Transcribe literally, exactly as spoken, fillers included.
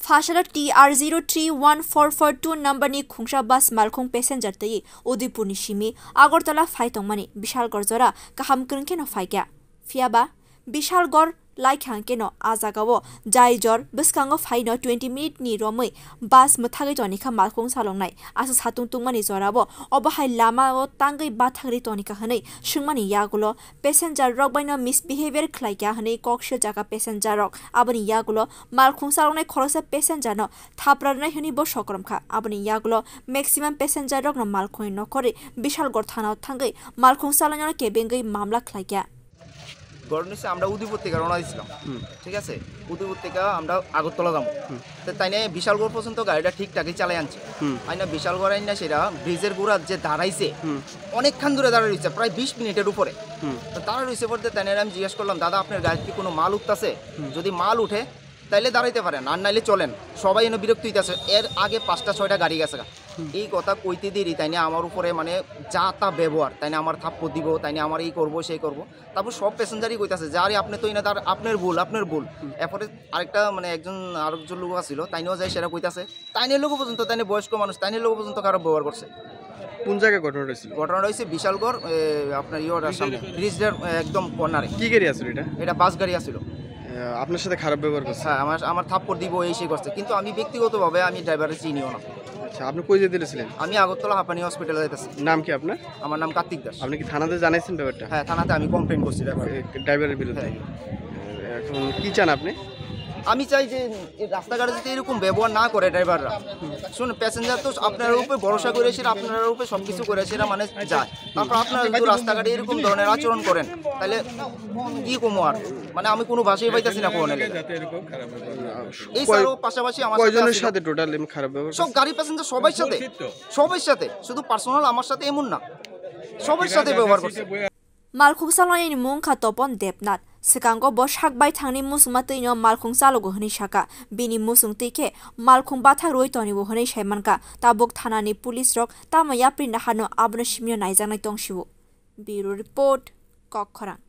Phasalo T R zero three one four four two number ni khungsa bus malkhung passenger twi Udaipur ni simi Agartala phai tongmani Bishalgarh jora kaham kwrwng kheno phaikha. Phiyaba Bishalgarh laikha hwnkhe no a jagao jai jor bwskango phaino twenty minute ni romwi bus mwthagwi tonikha malkhung salongnai. Aswk satung tungmani jorao obo hai lamao tangwi bathagri tonikha hwnwi swngmani yagulo passenger rok baino misbehavior khlaikha hwnwi kok swijak passenger rok. Aboni yagulo malkhung salongnai khoroksa passenger no thapra rwnai hwnwi bo sokromkha. Aboni yagulo maximum passenger rokno malkhungni nokhorwi Bishalgarh thanao thangwi malkhung salongnai kebengwi mamla khlaikha. ঘর নিচে আমরা উদয়পুর থেকে রওনা দিছিলাম। হুম। ঠিক আছে, উদয়পুর থেকে আমরা আগরতলা যাবো। হুম। তো তাই নিয়ে বিশালগড় পর্যন্ত গাড়িটা ঠিকঠাকই চালাই আনছে। হুম। আইনা বিশালগড় আইনা সেটা ব্রিজের গোড়া যে দাঁড়াইছে, হুম। অনেকক্ষণ ধরে দাঁড়ায় রয়েছে, প্রায় বিশ মিনিটের উপরে। হুম। তো দাঁড়ায় রয়েছে বলতে তাই নিয়ে আমি জিজ্ঞেস করলাম, "দাদা, আপনার গাড়িতে কোনো মাল উঠতেছে? হুম। যদি মাল উঠে তাইলে দাঁড়াইতে পারেন, আর নাইলে চলেন, সবাই এনে বিরক্ত হইতেছে।" এর আগে পাঁচটা ছয়টা গাড়ি গেছে গা। হুম। এই কথা কইতে দেরি তাই নিয়ে আমার উপরে মানে যা তা ব্যবহার, তাই নিয়ে আমার থাপ্পড় দিব, তাই নিয়ে আমার এই করবো সেই করবো। তারপর সব প্যাসেঞ্জারই কইতাছে যে, "আরে, আপনি তো ইনাদার, আপনার ভুল, আপনার ভুল।" হুম। এরপরে আরেকটা, মানে, একজন, আরেকজন লোক আছিল, তাইনেও যাই সেটা কইতাছে। তাইনের লোক পর্যন্ত, তাইনের বয়স্ক মানুষ, তাইনের লোক পর্যন্ত খারাপ ব্যবহার করছে। কোন জায়গায় ঘটনাটা হয়েছিল? ঘটনাটা হয়েছে বিশালগড়, এ, আপনার ইয়েটার সামনে, ব্রিজটার, এ, একদম কর্নারে। কি গাড়ি আছিল এটা? এটা বাস গাড়ি আছিল। এ, আপনার সাথে খারাপ ব্যবহার করছে? হ্যাঁ, আমার, আমার থাপ্পড় দিব, এই সেই করছে, কিন্তু আমি ব্যক্তিগতভাবে আমি ড্রাইভারকে চিনিও না। আচ্ছা, আপনি কই যেতে ছিলেন? আমি আগরতলা হাঁপানি হসপিটালে যাইতেছি। নাম কি আপনার? আমার নাম কার্তিক দাস। আপনি কি থানাতে জানাইছেন ব্যাপারটা? হ্যাঁ, থানাতে আমি কমপ্লেন করছি ড্রাইভার। এ, ড্রাইভারের বিরুদ্ধে? হ্যাঁ। এখন কি চান আপনি? আমি চাই যে এই রাস্তাঘাটে যাতে এরকম ব্যবহার না করে ড্রাইভাররা। শুনুন, প্যাসেঞ্জার তো আপনার উপরে ভরসা করে এসে, আপনার উপরে সবকিছু করে এসে এরা মানে যায়। তারপর আপনারা যদি রাস্তাঘাটে এরকম ধরনের আচরণ করেন, তাহলে কি কমো আর? মানে, আমি কোনো ভাষাই পাইতাছি না কোনো লেগে। এই কয়-, স্যারও পাশাপাশি আমার সাথে কয়জনের আছে। সাথে টোটাল এমনি খারাপ ব্যবহার সব করছে? গাড়ি প্যাসেঞ্জার সবার সাথে, সবার সাথে, শুধু পার্সোনাল আমার সাথে এমন না, সবার সাথে ব্যবহার করছে। Malkhung salongnai ni mung kha Topon Debnath. Swkango bo sak bai thangni musungma twino malkhung chalogo hwnwi saka. Bini musung twi khe malkhung bathak rwui tonio hwnwi sai mankha. Tabuk thanani police rok tamo yapri naharno abono simino naijaknai tongsio. Bureau Report, Kokkhorang.